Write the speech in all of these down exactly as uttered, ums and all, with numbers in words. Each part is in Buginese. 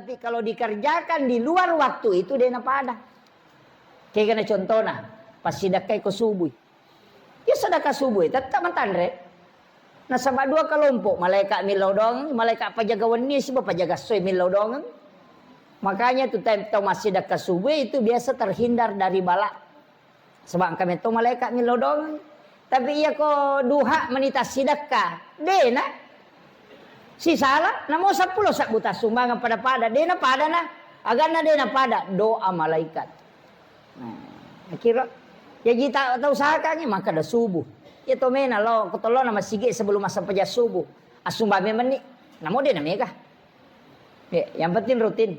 Tapi kalau dikerjakan di luar waktu itu, de' napada. Kegana contohna, passidakkai ko subui. Ya sedekah subui, tetap matanre. Nasaba dua kelompok, malaikat millau doang, malaikat pajaga wenni, siba pajaga soe millau doang. Makanya tu tau massidakka subui itu biasa terhindar dari bala. Sebab engka metto malaikat millau doang. Tapi iya ko duha menita sidakka, dena. Sisala, namo seppulo sabbu tassumbangeng pada-pada, dena pada na. Aganna dena pada, doa malaikat. Nah, akhirnya, jaji ta-, tau usahakangngi, maka ada subuh. Iya to mena lo, ko tolona masigi sebelum masa pejah subuh. Asumba memang ni, namo dena mega. Ya, yang penting rutin.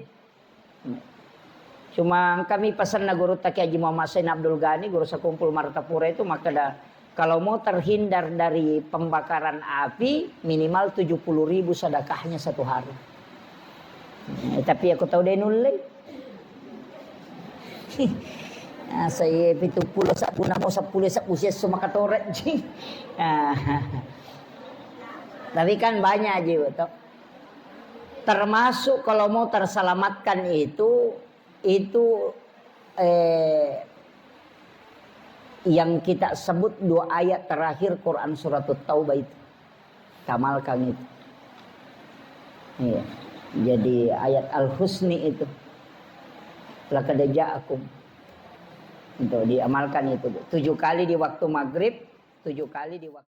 Cuma kami pesanna guru Taki Haji Muhammad Sain Abdul Ghani, guru sekumpul Martapura itu, maka ada, kalau mau terhindar dari pembakaran api, minimal tujuh puluh ribu sedekahnya satu hari. Eh, tapi aku tahu deh nulle. Ah, saya pitu puluh sabbu namo seppulo sabbu siesso makatore ji. Ah. Tapi kan banyak ji, betul. Termasuk kalau mau terselamatkan itu, itu, eh, yang kita sebut dua ayat terakhir Quran Surat Taubah itu. Tamalkan itu. Iya. Jadi ayat Al-Husni itu. Laqad ja'akum. Untuk diamalkan itu. Tujuh kali di waktu maghrib, tujuh kali di waktu